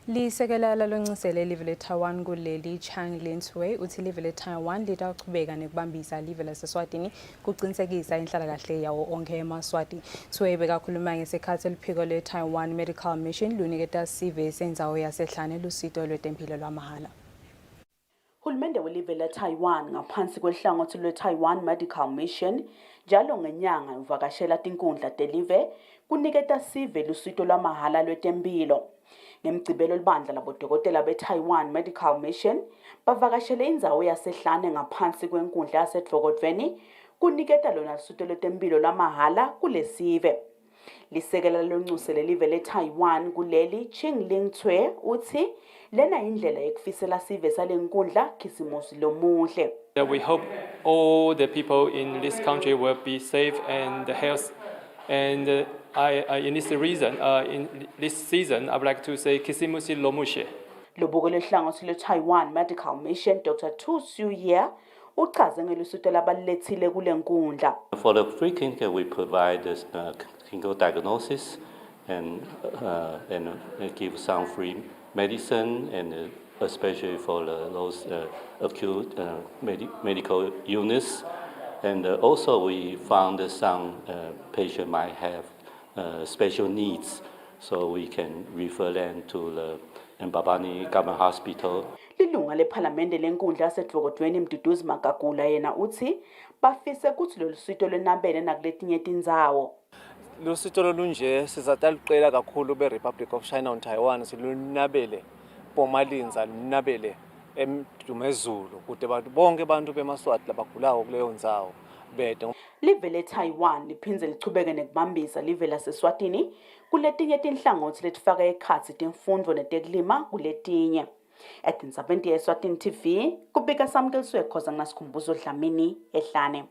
Lisekela laloncisele live leTaiwan kuleli Chang Lin-Tui utsi live leTaiwan litawuchubeka nekubambisa live laseSwatini kucinisekisa inhlalakahle yawo onkhe emaSwati. Tui bekakhuluma ngesikhatsi luphiko lwe-Taiwan Medical Mission luniketa sive sendzawo yaseHlane lusito lwetempilo lwamahhala. Hulumende welive leTaiwan ngaphansi kwelihlangothi lwe-Taiwan Medical Mission njalo ngenyanga uvakashela tinkundla telive kuniketa sive lusito lwamahhala lwetempilo. Ngemgcibelo libandla labodokotela be-Taiwan Medical Mission bavakashele indzawo yaseHlane ngaphansi kwenkundla yaseDvokodvweni kuniketa lona lusito lwetempilo lwamahhala kulesive. Lisekela loncuse lelive leTaiwan kuleli Ching Ling Tsue utsi lena indlela yekufisela sive salenkundla Khisimusi lomuhle. We hope all the people in this country will be safe and healthy. And in this reason, in this season, I would like to say Kisimusi Lomushe. Lobuko lehlangothi lwe-Taiwan Medical Mission Dr. Tu Siu Ye uchaze ngelusito labalilethile kule nkundla. For the free clinic, we provide this, clinical diagnosis and give some free medicine, and especially for those acute medical illness. And also we found that some patient might have special needs, so we can refer them to the Mbabane Government Hospital. Lilunga lephalamende lenkundla yaseDvokodvweni Mduduzi Magagula yena utsi bafise kutsi lolusito lwenabele nakuletinye tindzawo. Lusito lolunje sizatalucela kakhulu be-Republic of China on Taiwan silunabele bomalindza lunabele emdumezulu kute bantu bonke bantu bemaswati labagulako kuleyo ndzawo bete. Live leTaiwan liphindze lichubeke nekubambisa live laseSwatini kuletinye tinhlangothi letifaka ekhatsi temfundvo netekulima kuletinye. Etindzabeni teSwatini TV kubika Samkelisiwe Khoza nginasikhumbuzo Dlamini eHlane.